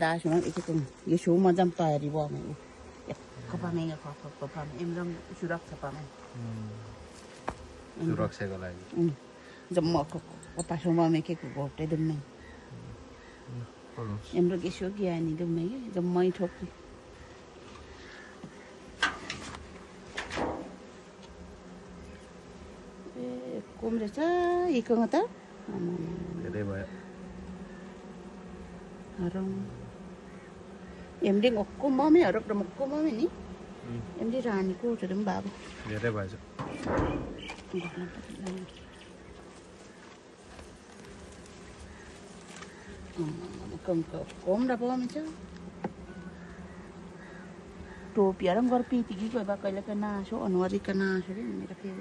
다시는 이렇게 좀 이게 좋은 점 따야지 뭐 하면 거파맹이 거파맹 임정 주락 거파맹 주락 세가라이 좀 먹고 거파쇼마맹 그거 때문에 em được cái số kia này được mấy dòng mấy thuộc cũng được chứ ý con ta để vậy rồi em đi ngọc cô má mấy ở đâu một cô má mấy ní em đi ra này cô cho đừng bảo để vậy cầm cốm đã bao nhiêu chứ đồ bia làm gọi pi thì cái gọi bác cái là cái na số anh nói cái na số đấy mình đã kêu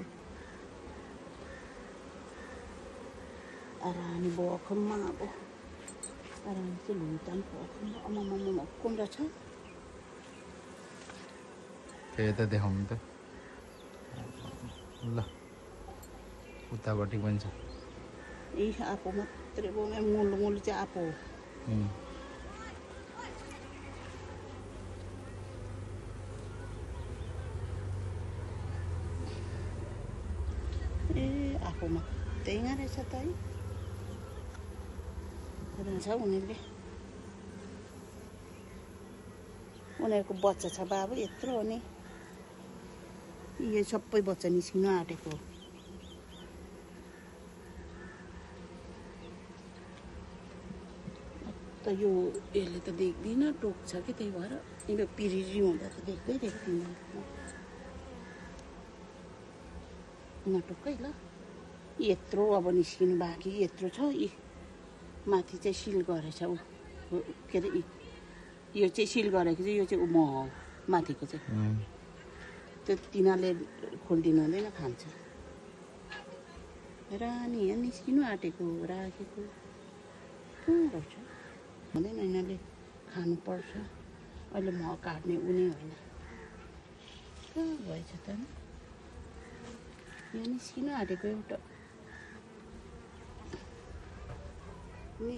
arani bawa kemma bo arani tu lutan bawa kemma mama kom dah cha thế ta để hồng ta là uta bati bन्छ ih apa mat terebo ngul cha apa apa mat tengah ada satai ada sao unik उनीहरुको बच्चा छ बाबु यत्रो नि यो सबै बच्चा निस्किन आटेको त यो यसले त देख्दिन टोक्छ कि त्यही भएर यो पिरिरी हुँदा त देख्दैन नटोक्कै ल यत्रो अब निस्किनु बाँकी यत्रो छ यी माथि चाहिँ सिल गरेछ उ के अरे यो चाहिँ सिल गरेको चाहिँ यो चाहिँ म हो माथिको चाहिँ त्यो तिनीहरूले खोलिदिनु हुँदैन खान्छ रानी यहाँ निस्किनु आँटेको राखेको कहाँ रहेछ हुँदैन यिनीहरूले खानुपर्छ अहिले म काट्ने उनी होइन कहाँ भएछ त यहाँ निस्किनु आँटेको एउटा नि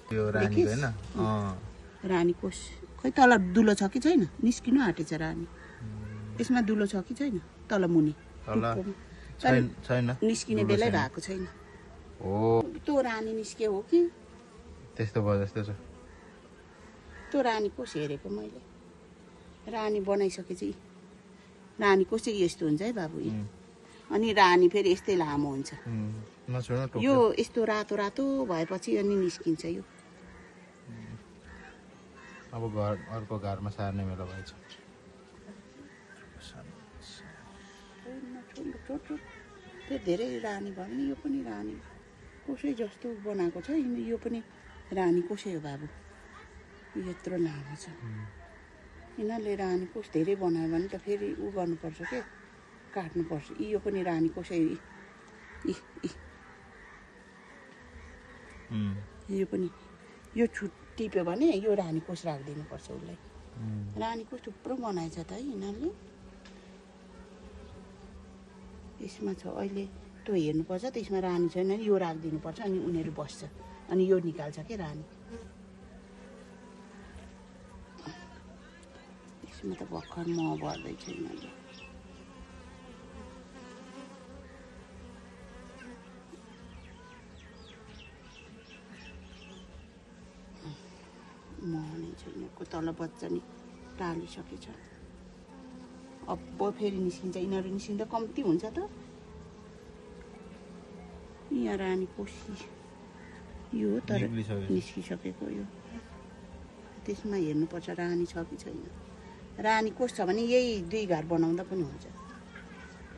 त्यो रानी हैन रानी कोष खै तल दुलो छ कि छैन निस्किनु आँटेछ रानी यसमा दुलो छ कि छैन तल मुनि छैन निस्किने बेलै भएको छैन हो त्यो रानी निस्के हो कि त्यस्तो भयो जस्तो छ त्यो रानी कोष हेरेको मैले रानी बनाइसकेपछि रानी कोष चाहिँ यस्तो हुन्छ है बाबु अनि रानी फेरि यस्तै लामो हुन्छ यो यस्तो रातो रातो भएपछि अनि निस्किन्छ यो अब घर अर्को घरमा सार्ने बेला भएछ त्यो धेरै रानी भयो भने यो पनि रानी कोसै जस्तो बनाएको छ यो पनि रानी कोसै हो बाबु यत्रो लामो छ यिनीहरूले रानी कोष धेरै बनायो भने त फेरि उ गर्नुपर्छ के काट्नुपर्छ यो पनि रानी कोसै यो पनि यो छुट टिप्यो भने यो रानी कोष राखिदिनुपर्छ उसलाई रानी कोष थुप्रो बनाएछ त है यिनीहरूले यसमा छ अहिले त्यो हेर्नुपर्छ त्यसमा रानी छैन यो राखिदिनुपर्छ अनि उनीहरू बस्छ अनि यो निकाल्छ के रानी यसमा त भर्खर म भर्दैछ यिनीहरूले मनै छैन को तल बच्चा नि टालिसकेछ अब फेरि निस्किन्छ यिनीहरू निस्किँदा कम्ती हुन्छ त यहाँ रानी कोसी यो तर निस्किसकेको यो त्यसमा हेर्नुपर्छ रानी छ कि छैन रानी कोष छ भने यही 2 घर बनाउँदा पनि हुन्छ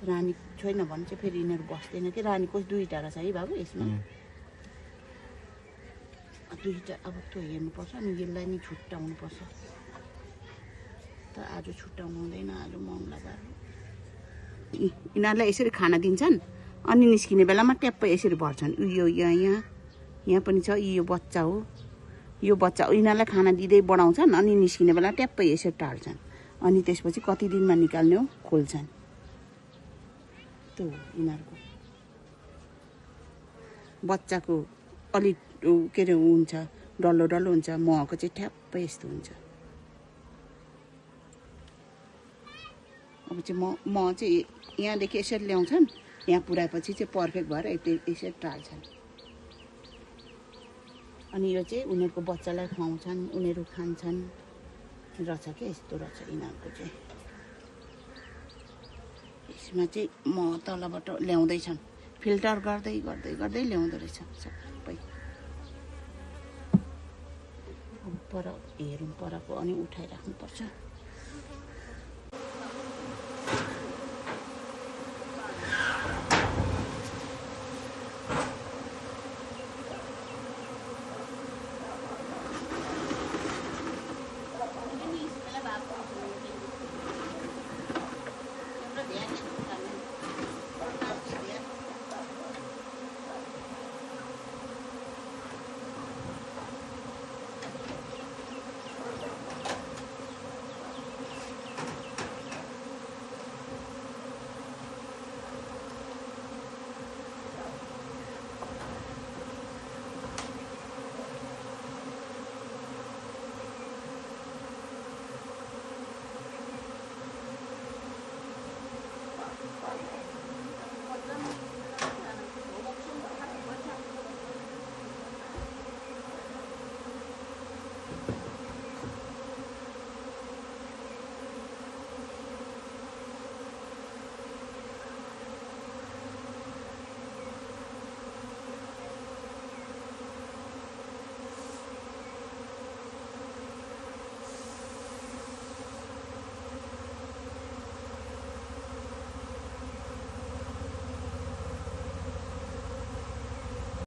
रानी छैन भने चाहिँ फेरि यिनीहरू बस्दैन कि रानी कोष 2टा छ है बाबु यसमा 2टा अब त्यो हेर्नुपर्छ अनि यसलाई नि छुट्टाउनुपर्छ त आज छुट्टाउनु हुँदैन आज मङ्गलबार यिनीहरूलाई यसरी खाना दिन्छन् अनि निस्किने बेलामा ट्याप्पै यसरी भर्छन् यो यहाँ पनि छ यो बच्चा हो यो बच्चा यिनीहरूलाई खाना दिँदै बढाउँछन् अनि निस्किने बेला ट्याप्पै यसरी टाल्छन् अनि त्यसपछि कति दिनमा निकाल्ने हो खोल्छन् त्यो यिनीहरूको बच्चाको अलिक के अरे हुन्छ डल्लो डल्लो हुन्छ महको चाहिँ ठ्याप्पै यस्तो हुन्छ अब चाहिँ म चाहिँ यहाँदेखि यसरी ल्याउँछन् यहाँ पुऱ्याएपछि चाहिँ पर्फेक्ट भएर यसरी टाल्छन् अनि यो चाहिँ उनीहरूको बच्चालाई खुवाउँछन् उनीहरू खान्छन् रहेछ क्या यस्तो रहेछ यिनीहरूको चाहिँ यसमा चाहिँ म तलबाट ल्याउँदैछन् फिल्टर गर्दै गर्दै गर्दै ल्याउँदो रहेछ सबै अब पर हेरौँ परको अनि उठाइराख्नुपर्छ